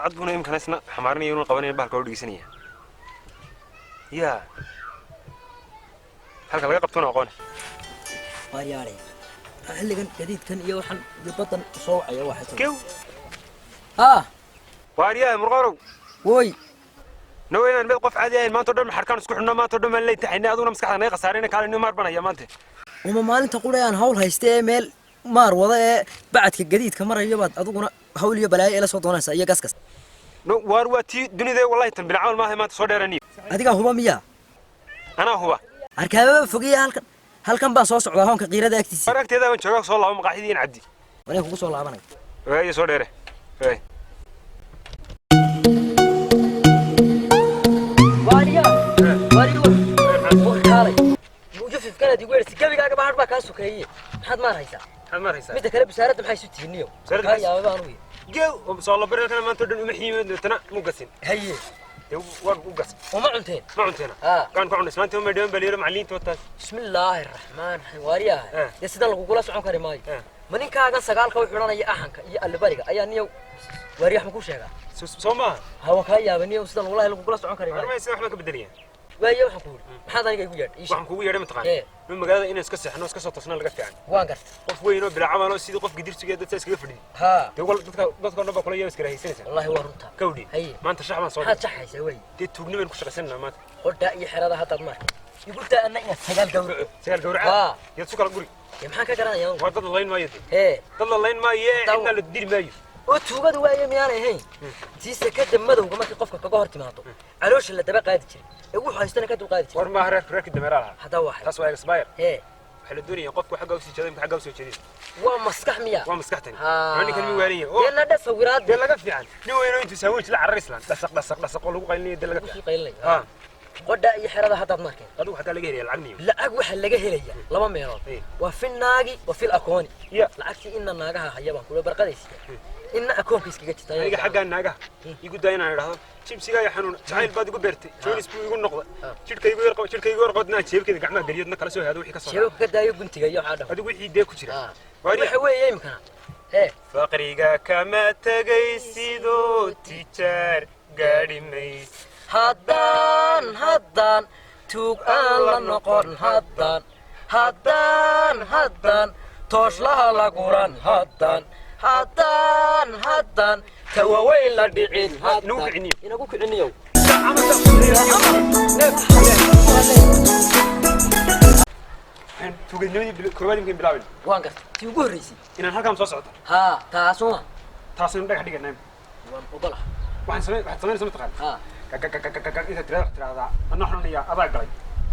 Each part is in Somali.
Saacad buuna imkana isna xamaarinaya inuu qabanaya bahalka oo dhegeysanaya. Yaa halka laga qabtona aqoon. Waaryaale, xilligan gadiidkan iyo waxaan iyo badan soo wacaya waxay Kew. Haa. Waaryahay, murqarow. Woy. No inaan mid qof caadi ahayn maanta oo dhan xarkaan isku xidhno, maanta oo dhan baan leeytaxayna, aduguna maskaxda naga khasaarayna. Kaalin maar banaya maanta. Uma maalinta qura aan hawl haysta ee meel maar wada ee bacadka gadiidka marayo baad adiguna hawl iyo balaayo ila soo doonaysaa iyo gaskas. No waar, waa tii dunida wallahi, tan bilcamal maaha, maanta soo dheeraniyo. Adigaa huba miyaa? Anaa huba. Arkaababa fogeeya, halkan halkan baan soo socdaa, hoonka qiirada agtiisa. War agteeda baan joogaa, soo laabo maqaaxidii in cabdi. Wanaan kugu soo laabanay. Waayo, soo dheere waay. Waariya, waariya, kaalay. Mujafifkanaad igu yeedhsi gebigaaga bahadh baa kaa sokeeye, maxaad maar haysaa? Maxaad maar haysaa? Midda kale, busaaradda maxay isu tihiin niyo? Busaaradda kaa maxay yaababa anugu. Gew soo la barelkana maanta oo dhan uma xiimid deetana mu gasin. Haye. Dee waa u gas. Uma cunteen? Ma cunteena. Haa. Gaan ku cunay maanta, uma dhiman baliiro macallimiinta wataas. Bismillaahi raxmaan raxiim, waaryaha. Dee sidan lagugula socon kari maayo. Ma ninkaagan sagaalka u xidhanaya axanka iyo allibariga ayaa niyow? Waaryax, ma ku sheegaa? Soo maaha. Ha, waan kaa yaabay niyow, sidan lagula lagugula socon kari maayo. Warmaysa, wax baan ka bedelaya. Waaye, waxaan ku yidhi, maxaad aniga igu yeedhay? Ii sheeg. Waxaan kugu yeedhay, mataqaan, in magaalada inaan iska seexno, iska soo toosnaan laga fiican. Waan garta. Qof weyn oo bilcamal oo sidii qof gidirsiga dadka iskaga fadhiyo. Haa. Dee wal dadka dadka dhan baa kula yaab, iska rahaysanaysa. Wallaahi waa runta. Kawdhi. Haye. Maanta shax baan soo maxaad dhigay. jaxaysaa waaye? Dee tuugni baynu ku shaqaysananaa maanta. Qodhaa iyo xerada haddaad maarkay igu daa anna inaad sagaal gawraco. Sagaal gawraca. Haa. Yaad su kala guri. Dee maxaan ka garanayaa anugu? Waa dad la layn maayo dee. Hee. Dad la layn maayo, cidna la dili maayo. Oo tuugadu waaye miyaanay ahayn tii sekada madowga markii qofka kaga hor timaado caloosha la daba qaadi jiray ee wuxuu haystana ka dul qaadi jiray? War maaha, reerka reerkii dameeraha lahaa. Haddaa waxay Taas waa expire. Hee. Waxaa la doonaya qofku xagga usii jeedo, imka xagga usoo jeedin. Waa maskax miya? Waa maskaxtani. Haa. Waa ninkan mi waalan yahay oo dee nadha sawiraad. Dee laga fiican nin weyn oo intuu saaweej la carar islaan dhasaq dhasaq dhasaq oo lagu qaylinaya, dee laga usii fiican. qaylinaya. Haa. Qodha iyo xerada haddaad markeen. Adigu xataa laga helaya lacag niyo. Lacag waxaa laga helaya laba meelood. Waa fil naagi wa fil akooni. Ya. Lacagtii inna naagaha haya baan kula barqadaysiya, inna akoonka iskaga jirta. Aniga xaggaa naagaha igu daa inaan idhahdo jibsigaa iyo xanuun jacayl baad igu beertay, joonis buu igu noqday, jidhka igu yar qabo, jidhka igu yar qabadna jeebkeeda gacmaha geliyodna kala soo haado wixii ka soo dhaca. Sheebabka ka daayo guntiga iyo waxaa dhaho. Adigu wixii dee ku jira. Waariya. Waxa weeye imikana hee. Faqriga kama tegay sidoo tijaar gaadhi mays. Haddaan haddaan tuug aan la noqon, haddaan haddaan haddaan tooshlaha la guran, haddaan haddaan haddaan tawaweyn la dhicin. Inagu kiciniyo. Inagu kiciniyow. Tuugadnimadii koowaad imkaan bilaabin. Waan gartay, tii ugu horreysay. Inaan halkaan soo socota. Haa, taasuma. Taasaynu dhagax dhiganaa. Waan ogolaha. Waxaan samay, waxaad samaynaysa mataqaan? Haa. Gagagagagaga intaad tirahdo, waxaad tirahdaa anna waxaan odhanayaa adaa galay.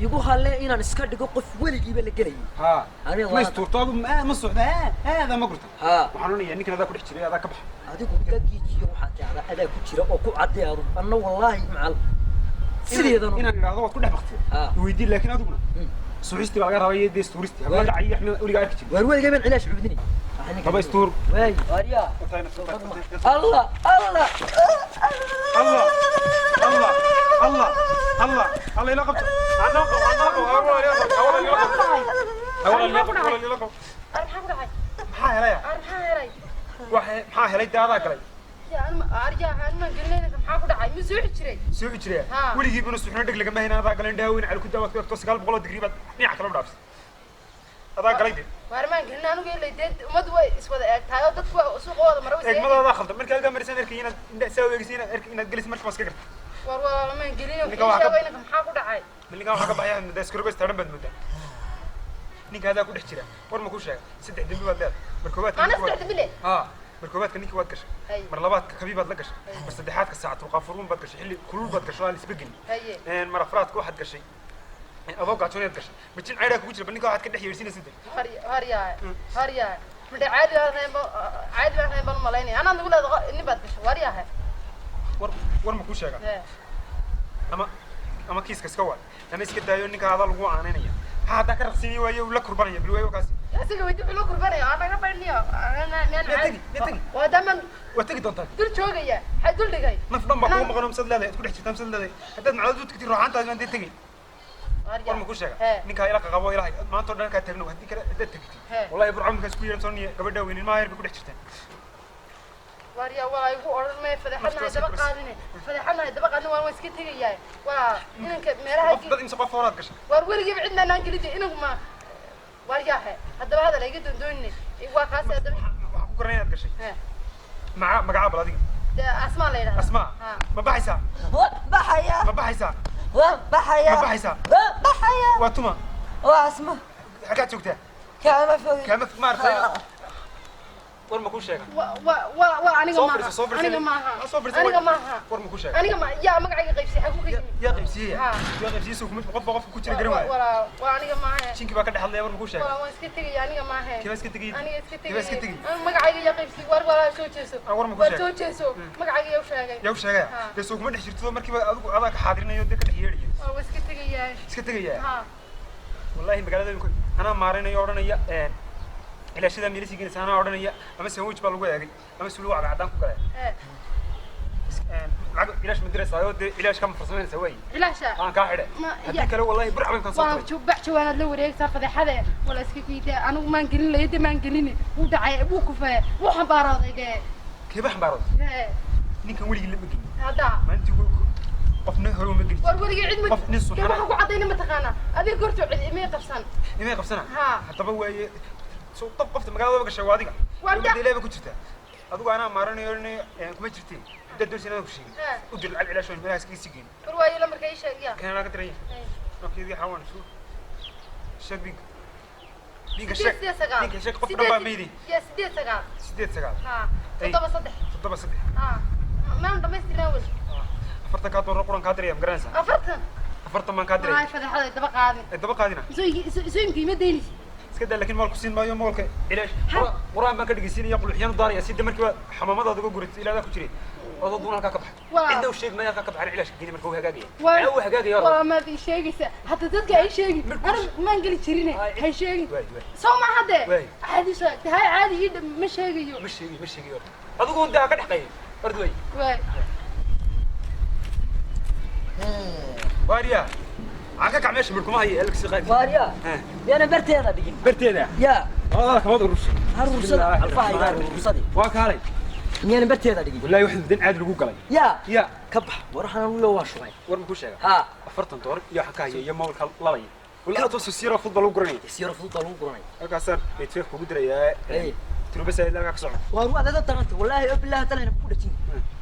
Igu halle inaan iska dhigo qof weligiiba la gelayay. Haa. Aniga ma istuurto adu ma socda aada ma gurta. Haa. Waxaan odhanayaa ninkan adaa ku dhex jiray, adaa ka baxa. Adigu iga giijiyo, waxaad tidahdaa adaa ku jira oo ku cadday adu, anna wallaahi macal sideedan. Inaan idhaahdo waad ku dhex baktay weydiin, laakiin adiguna suxistii baa laga rabaa iyo dee istuuristii habla dhacay iyo axmed weligaa arki jirin. Waar, weligay baan cilaash cubdinay. Laba istuur. Waay, waaryaa. Allah Allah. Allah Allah Allah Allah Allah, ila qabto, anaa qabo, anaa qabo, awal ila qabo, awal ila qabo, awal ila qabo, awal ila qabo. Maxaa ku dhacay? Maxaa helaya? Maxaa helay? Waxa maxaa helay? Dee adaa galay. Aryaa, anuma gelinayna, maxaa ku dhacay? Ma suuxi jiray? Suuxi jiraya. Haa. Weligii buna suuxna dheg lagama hayna, adaa galay, indhaha weyn cali ku daawaad ku egto 900 digrii baad dhinaca kale u dhaafsay, adaa galay dee. Waar, maan gelin anigu, ilay dee ummadu way iswada eegtahay oo dadku waa suuqa wada mara way. Eegmadaadaa khaldan, markii halkaa marisan arkay inaad indha saa u eegaysa, inaad arkay inaad gelis, marka waa iska garta. Waar walaalo, maan gelin. Ninka waxaa ka- Sheego inanka, maxaa ku dhacay? Ninkan waxaa ka baxaya moodaa iskarogo istaaran baad moodaa, ninka adaa ku dhex jira. War ma kuu sheega? Saddex dembi baad leedahay. Mar koowaadka Maana ninkii waad- saddex dembi leh? Haa, mar koowaadka ninkii waad gashay. Hay. Mar labaadka kabi baad la gashay. Mar saddexaadka saacatul qaafuruun baad gashay, xilli kulul baad gashay oo aan isba gelin. Haye. Mar afraadka waxaad gashay adoo gaajoonaad gashay, majin cayraa kugu jira. Bal ninka waxaad ka dhex yeedhsinaysa de. Haryaa, haryaa, midha caadi baan ahayn caadi baan ahayn baan umalaynaya anaad nagu leedahay nin baad gashay, waaryahay. War war ma kuu sheega? Hee. Ama kiiska iska waal ama iska daayo, ninka adaa lagu aanaynaya. Maxaa haddaa ka raqsini waaye uu la kurbanaya bal waayo kaasi. Asiga weydi wuxuu la kurbanaya, aan naga baydhniyo. Miyaa tegi, miyaa tegi? Waa daaman. Waa tegi doontaa. Dul joogaya, maxay dul dhigay? Naf dhan baa kugu maqan oo masad leedahay, ad ku dhex jirtaa masad leedahay, haddaad macdad u tagtid ruuxaantaas baan dee tegey. War ma ku sheega? Hee. Ninkaa ila qaqabo ilahay maanta oo dhan halkaa taagno, haddii kale haddaad tagtid Hee. wallahi burco markaas ku yeeran soo niya gabadha weyn, ilmaha yar bay ku dhex jirtaan. Waaryaa, walaa igu odhan maya fadeexadna hay daba qaadine, fadeexadna hay daba qaadine, waan iska tegayaa. Waa inanka meelaha Qof dad, imse qof horaad gashay? Waar weligiiba cidna naan gelin inanku ma. Waaryaahe, haddaba hadal iga doondoonine, waa kaasi haddaba. Waxaan ku garanay inaad gashay. He. Maca magacaa bal adiga? Dee Asmaa la yidhahdaa. Asmaa. Ha. Ma baxaysaa? Waan baxayaa. Ma baxaysaa? Waan baxayaa. Ma baxaysaa? Waan baxayaa. Waa tuma? Waa Asma. Xaggaad joogtaa? Kaama fogin. Kaama maaragtay, war ma kuu sheega? Wa wa wa wa aniga Soo maaha. fadhiiso, soo fadhiiso. Aniga maaha. Soo fadhiiso. Aniga maaha. War ma kuu sheega? Aniga ma yaa magacayga qaybsay, xaguu ka yimid? Yaa qaybsiiyey? Ha. Yaa qaybsiiyey? Soo kuma qofba qofka ku jira garan waayo. Walaa waa aniga maaha. Jinkii baa ka dhex hadlaya. War ma kuu sheega? Walaa waan iska tegaya, aniga maaha. Kii baa iska tegay? Aniga iska Kii baa iska tegay. tegay? Magacayga yaa qaybsay? War walaa soo jeeso. Ah, war ma ku War sheegay? soo jeeso, magacayga yaa u sheegay? Yaa u sheegaya? Ha. Dee soo kuma dhex jirto markiiba adigu adaa ka xaadirinayo, dee ka dhex yeedhaya. Waa iska tegayaa. Iska tegayaa? Ha. Wallahi magaalada imika anaa maaraynayo, odhanaya ilaashadaa meelisi gelinaysa, anaa odhanaya ama sandwich baa lagu eegay ama sulugu cadcadaan ku galay. Ee. Lacag ilaash ma diraysaa? Dee ilaash kama farsameynaysaa waayi. Cilaasha. Aan kaa xidhe. Haddii kale wallahi burc baan soo waa turay. Jubbac jawaanaad la wareegtaa fadeexade, wala iska kiida. Anigu maan gelin layada, maan gelin. Wuu dhacay, wuu kufee, wuu xambaarooday dee. Keeba xambaarooday? Ee. Ninkan weligii lama gelin. Hadda. Maalintii qofna hore uma gelin. War weligii cid ma Qof nin dee suxana. Waxaan ku caddayna ma taqaanaa adiga gorto cid imay qabsan. Imay qabsana? Ha. Haddaba waaye soo dab qofta magaalada gashay waa adiga. War dowladda ilaahay ba ku jirtaa. Adigu anaa maaranayo, odhanayo kuma jirtiin. Haddaad doonaysa inaan ku sheegin, He. u dir lacag cilaash oo meelaha iskaga sii geyn. War waayo, lambarka ii sheeg yaa. Kan anaa ka diraya. Markeedii xawaan suu sheeg binka, binka. 8 Sheeg. 8 9. Binka sheeg, qof dhan baa meydey. Ya 8 9. 8 9. Ha. Ay. 7 3. 7 3. Ha, maan dhamaystirnaa weli. 40 kaa doolar quran kaa diraya, ma garanaysaa? 40? 40 baan kaa Wallahi diraya. Fadeexada daba qaadin. Ay daba qaadina. Sooyinka ima daynaysa. Iska daa, laakiin maal ku siin maayo moolka cilaash. Quraan baan ka dhegeysiinaya, quluxyaan u daaraya si de markiiba xamaamadaada uga guratay ilaadaa ku jiray odoo duuna halkaa ka baxay. Cidna u sheeg maayo halkaa ka baxan. Cilaashka geli marka uu hagaagaya. Aa, uu hagaagaya. Waa maad ii sheegaysaa hadda, dadka ay sheegin. Anigu maan geli jirine, hay sheegin. Waay, waay. Soo ma hadde? Waay. Caadi soo hay, caadi ii dham, ma sheegayo. Ma sheegi, ma sheegi. Adigu un daa ka dhex qayay ord way. Waay. Waariya aan ka kac meesha midhkuma hayo elksi qayb. Waaryaa. He. Yaana barteeda dhigin. Barteeda. Yaa. Labadada kamad urursay. Haruursada alfahayga haruursadii. Waa kaalay. Miyaana barteeda dhigin? Wallahi wax dan caadi lagu galay. Yaa. Ya. Ka bax, war waxaan ulo waa shubay. War ma ku sheega? Ha. 40 doolar iyo waxaan ka haya iyo moolka labaya wallahi toos siiro fudud baa lagu guranaya. Siyaro fudud baa lagu guranaya. Halkaasaan baytfeef kugu dirayaa. Hey. Turba saayid halkaa ka socda. Waar waa dad taranta, wallaahi oo billahi taala ku dhajin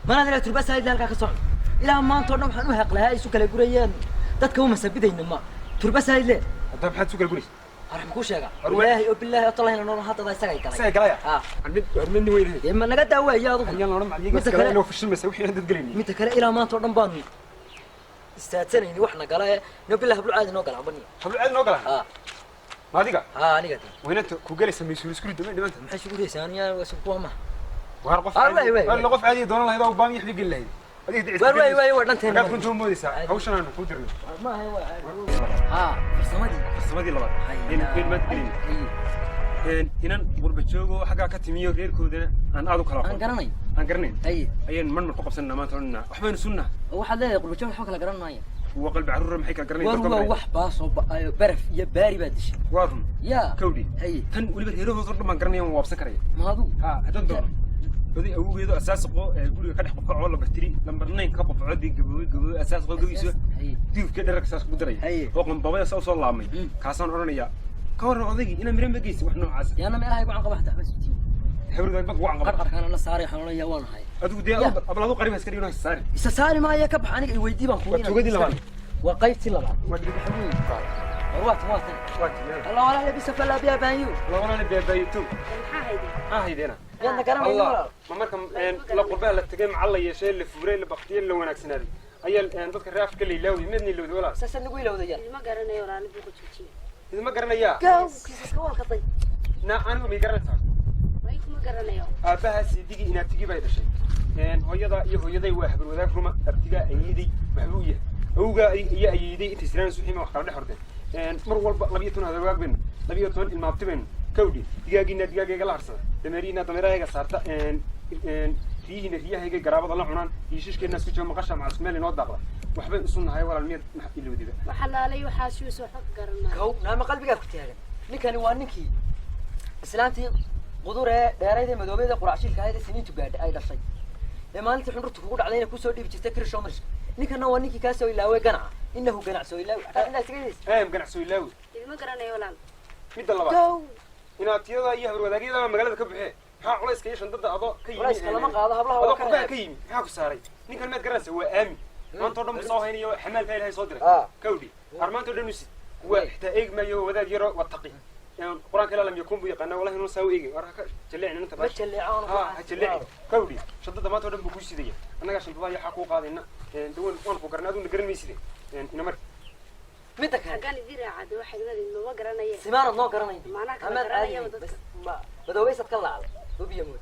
maanaad ilaa turba saayid halkaa ka socdo. Ilaa maanta oo dhan waxaan u heqlahaa isu kala gurayeen dadka uma sabidayna ma turba saayid le. Hadda maxaad su kala guraysa? War maxaan kuu sheegaa? War wallaahi oo billahi oo taala nolol hadda isaga galay. Isaga galaya? Ha. Mid war mid nin weynahay. Dee ma naga daaweeya adigu. Ayaan la odhan macalliga Midda iskale kale- inuu fashilmaysa wixii aan dad gelaynin. Midda kale, ilaa maanta oo dhan baanu istaadsanayni wax na gala ee no billahi hablu caadi noo gala ambaniya. Hablu caadi noo galaan? Ha. Ma adiga? Ha, aniga dee. Weynanta ku galaysa maysuul isku riddo may dhimanta. Maxay isugu riyaysaa? Aniga kuwa maha. Waar qof Waar waay, waay, waar qof caadi doonan lahayd oo baam yaxbi geli lahayd adiga dicid. Waar waay, waay, waa dhanteena. Maxaad runta u moodaysaa hawshan aanu kuu dirnay? Maaha, waa ha farsamadii. Farsamadii labaad een maanta gelin Haye. inan qurba joogo xaggaa ka timiyo reerkoodana aan aad u kala aan aqoon garanay. Aan garanayn. Haye. Ayaan marmar ku qabsanaa maanta odhanaa waxbaynu sunnaa. Oo waxaad leedahay qurba joog waxba kala garan maaya. Waa qalbi carruura, maxay kala garanayaan war dadka waa maray? wax baa soo ba'ayo, baraf iyo baari baa dishay. Waa run. Yaa. Kawdhi. Haye. Tan weliba reerahooda oo dhan baan garanaya, waan waabsan karaya. Ma adigu? Ha, haddaan doono oday awowgeedo asaasiqo ee guriga ka dhex qofkacoo lambar 3 lambar 9 ka qofco dee gaboobay gaboobay asaasiqo gabiiso. Haye. Duufka dherarka saas kugu daraya Haye. oo qambabaya saa usoo laabmay. Kaasaan odhanayaa ka warran odaygii inaa mira ma geysa wax noocaasa. Yaana meelaha igu canqaba xataa waxba isutiyin. Hawrida bag wacan qaba. Qarqarkaana la saaray, waxaan odhanayaa waan ahay. Adigu dee Ya. ablaadu qarib ha iska dhigin, ha saari. Isa saari maaya, ka bax, aniga i weydii baan Waa tuugadii labaad. Waa qaybtii labaad. Waa war waa tan, waa tan. Waa timeeda. Allah walaa labisa falaa biyabaanyu. Labanana beebaayito. Maxaa hayday? Maxaa haydeena? Yaadna garanaynin. Allah Walaal. Ma marka la qurbaa la tegay, macal la yeeshay, la fuuray, la baktiyey, la wanaagsanaaday ayaa dadka reer Afrika la ilaaway midna ilowday walaal. Saasaa nagu ilowdayaan. Ilma garanayo walaalo buu ku joojiye. Idinma garanayaa. Gaw kiisaska walqatay. Na anigu may garanaysaa? Way kuma garanayo. Aabbaha siidigii inaabtigii bay dhashay. Hooyada iyo hooyaday waa habar wadaag ruma. Abtigaa ayeeday waxbuu yahay, awgaa iyo ayeeday intay isiraan suxima wax kala dhex ordeen. Mar walba 12 habar wadaag baynu, 12 ilmaabti baynu. Kawdhi, digaagiina digaagayga la harsada, dameerihiina dameerahayga saarta, riyihiina riyahayga garaabada la cunaan, iishishkeenna isku jooga, maqasha maca isku meel inoo daaqda, waxbay isu nahay walaal. Miyaad maxaa ilowdiba? Waxa laalay waxaa suu soo xog garanayo. Kow naama qalbigaa ku taagan. Ninkani waa ninkii islaantii Quduree dheerayda madoobeeda quracshiilka ahayd ee siniintu gaadhay ay dhashay ee maalintii xundhurtu kugu dhacdayna kusoo dhiibi jirtay kirisho marishka. Ninkana waa ninkii kaa soo ilaaway ganaca, innahu ganac soo ilaawi xataa inaa isaga yidhis. Eem ganac soo ilaawi. Idima garanayo walaal. Midda labaad, Gow. Inaabtiyada iyo habarwadaagyada magaalada ka buxee, maxaa culayska iyo shandada adoo ka yimi? Culayska lama qaado, hablaha waa adoo ka qurbaha reeb. Ka yimi, maxaa ku saaray? Ninkan maad garanaysa? Waa aami, maanta oo dhan buu soo haynayo, xamaalka Ilaahay soo diray. Kawdhi, armaanta oo dhan usid waa xitaa eegi maayo, wadaad yaro wataqi Qur-aanka ilaa lam yakun buu yaqaanaa. Wallahi inuu saa u eegi war ha ka jalleecin inta Ma baash. jalleeco aanu. Ha ha jalleeci. Kawdhi, shandada maanta oo dhan buu kuu sidaya. Annagaa shandadaha iyo waxaa kuu qaadayna dawan waan ku garanay, aduna garan mayside ina mar. Midda kale, Xaggaan idin raacaa waxay leedahay mama garanaye. Simaanad noo garanayn. Maanaa kala amaad garanaya caadi dadka. bas madoobaysaad ka laacday hubiya mood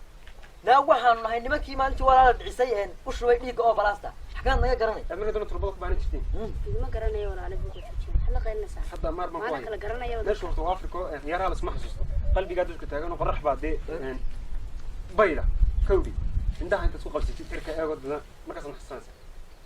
naa. Waxaanu nahay nimankii maalintii walaala dhicisay een u shubay dhiigga oo balaasta. Xaggaad naga garanay? Aad marka dana turbada ku baanan jirtiin. Idima garanayo walaale, buuqa joojiya. Maxaad la qaylinaysaa? Hadda maar baan ku Maanaa haya. kala garanaya dadka. Meesha horta waa Africa, ciyaaraha lasma xasuusto. Qalbigaa dadka taagan oo qorax baa dee bayda. Kawdhi, indhaha intaad ku qabsatid cirka eego, dada markaasaad xasuusanaysa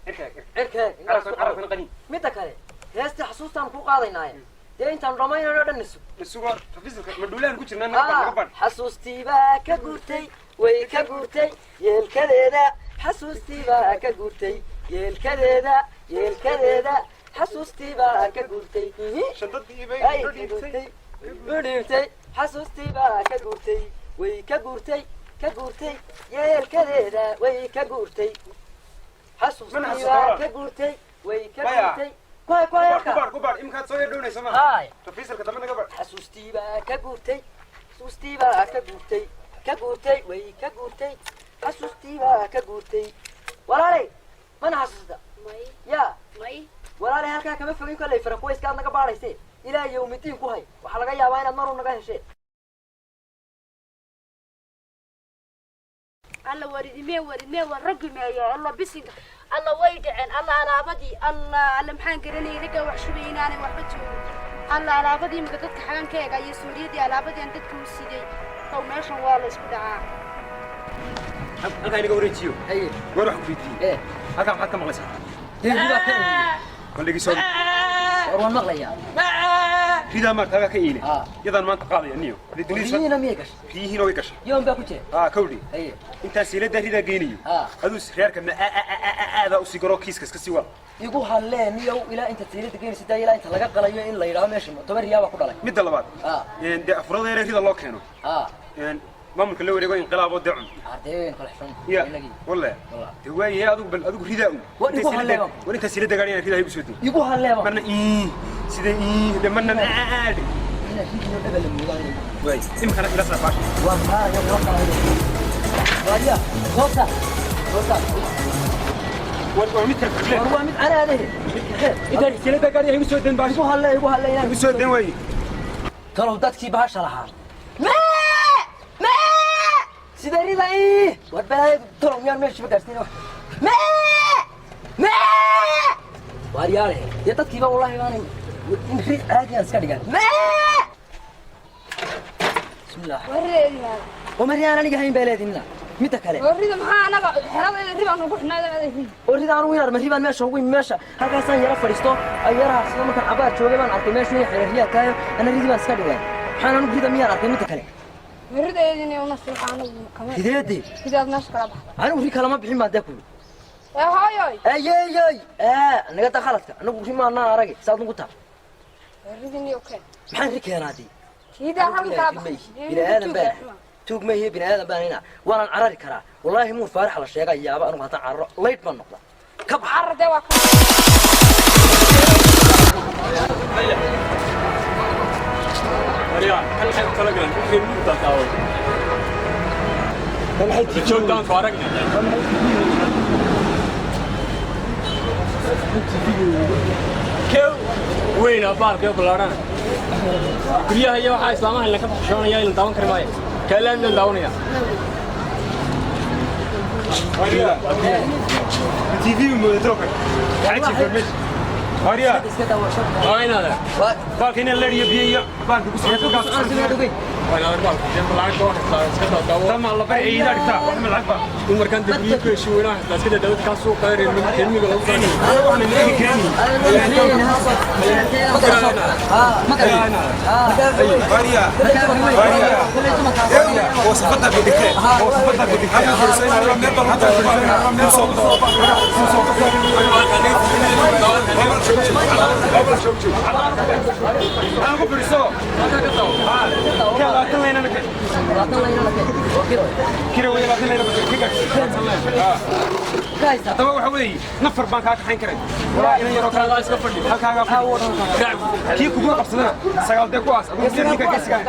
cirka eeg. Cirkeeg. Carabkan, carabkana qaniin. Midda kale, heestii xasuustaan kuu qaadaynaaye dee intaanu dhammaynayno dhan nisu. Isugo rafiisalka ma dhuulaan ku jirnaa, naga baadh, naga baadh. Xasuustiibaa ka guurtay, way ka guurtay yeelkadeeda. Xasuustiibaa ka guurtay yeelkadeeda, yeelkadeeda. Xasuustiibaa ka guurtay. Shandadii bay ay u ka dhiibtay. Guurtay, u dhiibtay. Xasuustiibaa ka guurtay, way ka guurtay, ka guurtay yeelkadeeda, way ka guurtay. Xasuustiibaa xasuusta. Ka guurtay, way ka Maya. guurtay. Kuhay kuhay Ku halka. baadh, ku baadh, iminkaad soo yardhownaysa maaha? Haay. Rafiisalka dambe naga baadh. Xasuustiibaa ka guurtay, xasuustiibaa ka guurtay, ka guurtay, way ka guurtay. Xasuustiibaa ka guurtay. Walaalay, mana xasuusta? May. Yaa. May. Walaalay, halkaa kama fogin. Kollay farakuwayska aad naga baadhayse ilaa yawmidiin ku hay. Waxaa laga yaabaa inaad maruu naga heshee. Alla waridimee, waridmee, war raggi meeyo? Alla bisinka, alla way dhaceen, alla alaabadii, alla, alla maxaan garanayay ragga wax shubay inaanay waxba joogin. Alla alaabadii imika dadka xagan ka eega iyo suuriyadii alaabadii aan dadka u siday ow, meeshan waa la isku dhacaa. Halkaa inaga wareejiyo. Haye. Goor wax ku weydiiyey. Ee. Halkaa maxaad ka maqlaysaa? Dee ridaa ka eegay. Bal dhegeyso. War waan maqlayaa. Ridaa maarta halkaa ka iile. Ah. Yadaan maanta qaadaya niyo. Riyihiina miyay gashay? Riyihiina way gashay. Yoon baa ku jira. Aa, kawdhi. Haye. Intaan siiladaa ridaa geynayo, Ah. aduu reerka ma aadaa usii garo, kiiska iska sii wada. Igu halleen niyow ilaa inta tiirada geynaysa daa, ilaa inta laga qalayo in la yidhaho meesha 10 riyaa baa ku dhalay. Midda labaad, Ah. dee afurada yaree rida loo keeno, maamulka la wareego inqilaaboo dee cun. Ardeen kala xun. Ya. Inagii. Walle. Wallah. Dee waayahay, adigu bal adigu ridaa un. War igu halleeba. War intaa siilada gaadhi inaan ridaa igu soo dee. Igu halleeba. Marna ii sida ii de, marna aadhe. Inaa ridiyo dhaba la moodaan. Waay, imikana ila saa baash. Waa maaya, waa qaado waaya. Soo saar, soo saar. War waa mid kale. War waa mid canaadahe. Intaan siilada gaadhi igu soo den baash. Igu halle, igu halle inaan Igu soo den waaye. Talow dadkii bahasha lahaa mee mee sida rida ii war balaayo. Talow miyaan meeshiiba gaarsiin wax? Mee mee waar yaale dee dadkiiba wallahi baanay in rid caadi aan iska dhigan. Mee, bismillah. Warreedi. Oo mari aan aniga hayn baa leedinina. Midda kale, Warrida maxaa anaga xerada ribaan ugu xidhnaa? Oo rida aan ugu yar mari baan meesha ugu imi. Meesha halkaasaan yara fadhiisto ay yara harsado. Markaan cabaar joogay baan arkay meeshu inay xero riyaa tahay. Ana ridii baan iska dhigay. Maxaan anigu rida miyaan arkay? Midda kale, Warrideedini una fiican kama. Rideedii. Ridaad meesha kala baxda. Anigu ri kalama bixin baan dee kuwi. Ee hooyoy. Ayeeyey, ee naga da khaladka. Anagu ri maanaan arag saad nugu taa. Warridini okay. Maxaan ri keenaa dee? Ridaa halkan kala baxda. Bini aadan baan tuug ma ihi, bini aadan baan ina waanaan carari karaa. Wallaahi muur faarax la sheega yaaba. Anigu haddaan cararo laydh baan noqda ka bax. Carradee waa ka. Maria, kan waxay u tala galeen reer miyigu daadaaway. Joogtaan ku aragnay. Kew weyn oo baalka ballaaran. Guryaha iyo waxaa islaamaha la ka xishoonaya in la daawan kari maayo. Kaalaan la daawanaya. TV mooda troka xaji meesha Maria. Iska daawasho. Waa inaad Baalka inaan leeriyo biyo iyo baalka ku socdo. Waa inaad baalka jeen ballaaran koo haystaa iska daadaawo. Tama la bay ciidaa dhigtaa wax ma lacag ba. Dumarkan dib biyo ku heshiin weynaa haystaa iska daadawo ka suuqa reer miyiga lagu soo. Waxaan leegi keeni. Maria. Maria. Haddaba waxa weeye nafar baan kaa kaxayn karay walaa inan yaroo kale iska fadhi halkaagaa kii kugu qabsadana sagaal dee kuwaas adigu ninka gesigaa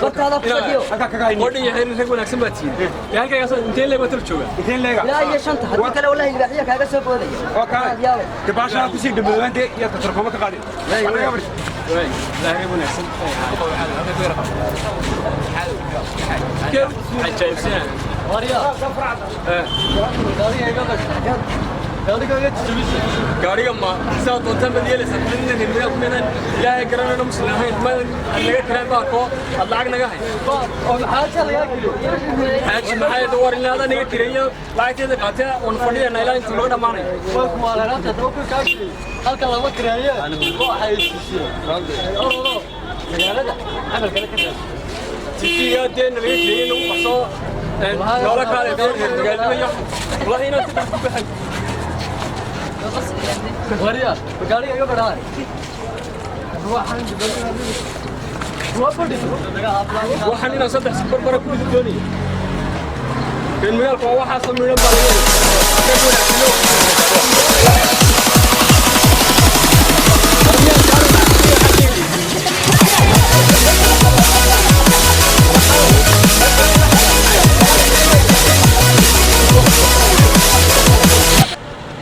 Bartaada ku fadhiyo. Halkaa kaga hayni. Qodhi iyo xeerin rag wanaagsan baa tihiin. Dee halkaygaas intee leeg baa tol jooga? Inteen leega? Ilaa iyo shanta, haddii kale wallahi libaaxiya kaaga soo boodaya. Oo kaale gabaashaha kusii dhamoobaan dee iyaad katarkooma ka qaadin. Anaga fadhi. Ilaahay wanaagsan. Kew cajaa'ibsan. Gaariga ma sidaa doontaan baad yeelaysaa? Midna reer magaalku meedaan ilaahay garanayno, muslim ahayn, madan aad naga kareen baalkoo aad lacag naga hay. Xaaji maxay war in aad naga kireeyo lacagteeda qaatee oon fadhiyana ilaa intuu naga dhammaanayo. Halka lama kireeye, waxay siiseen magaalada camal kale ka raadsan. Tifiga dee nalaga kireeyey nagu baxsoo noola kaale dee reer magaalnimo iyo wallahi inaan si dhan ku baxay. Wariya gaariga iga badhaay. Waxaan inaan saddex barbara ku ridi doonaya. Reer magaalku waa waxaasoo midhan baa laga helay.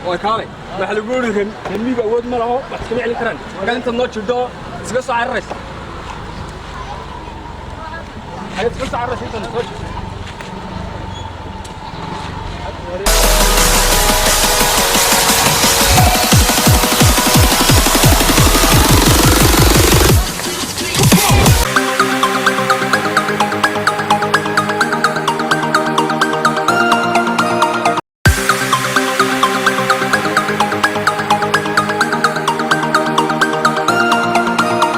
Way kaalay, waxaa lagu yidhi reer miyigu awood ma laho, wax iskama celin karaan. Markaad intaad noo jirto iska soo cararaysa, xageed iska soo cararaysa intaad soo jirto?